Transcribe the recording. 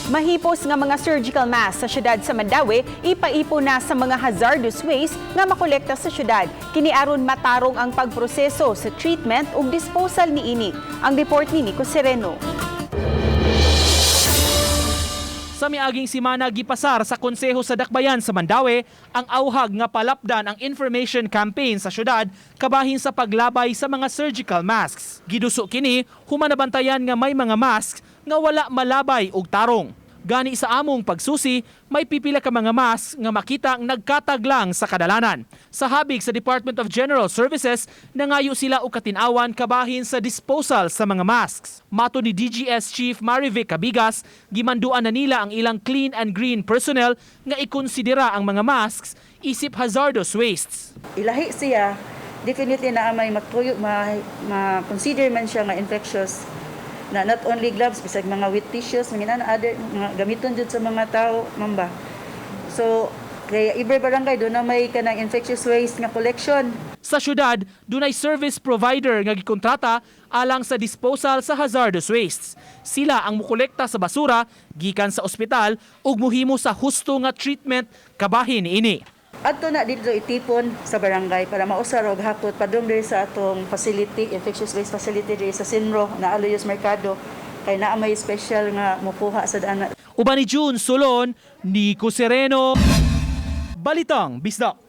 Mahipos nga mga surgical mask sa syudad sa Mandaue ipaipo na sa mga hazardous waste nga makolekta sa syudad. Kini aron matarong ang pagproseso sa treatment ug disposal niini. Ang report ni Nico Sereno. Sa miaging simana, gipasar sa Konseho sa Dakbayan sa Mandaue ang auhag nga palapdan ang information campaign sa syudad kabahin sa paglabay sa mga surgical masks. Giduso kini human nabantayan nga may mga masks nga wala malabay og tarong. Gani sa among pagsusi, may pipila ka mga masks nga makita ang nagkataglang sa kadalanan. Sa habig sa Department of General Services, nangayo sila og katinawan kabahin sa disposal sa mga masks. Matod ni DGS Chief Marivic Cabigas, gimanduan na nila ang ilang clean and green personnel nga ikonsidera ang mga masks isip hazardous wastes. Ilahi siya, definitely na may matuyo, ma-consider man siya nga infectious na. Not only gloves, bisag mga wet tissues, mga inana, other mga gamiton jud sa mga tao, ma'am ba. So kay every barangay duna may kanang infectious waste nga collection. Sa syudad, dunay service provider nga gikontrata alang sa disposal sa hazardous wastes. Sila ang mukolekta sa basura gikan sa ospital ug muhimo sa husto nga treatment kabahin niini. Adto na dito itipon sa barangay para mausar og hakot padung diri sa atong facility, infectious waste facility diri sa Sinro na Aloyos Mercado, kay naa may special nga mukuha sa dana. Uban ni June Solon, Nico Sereno, Balitang Bisdak.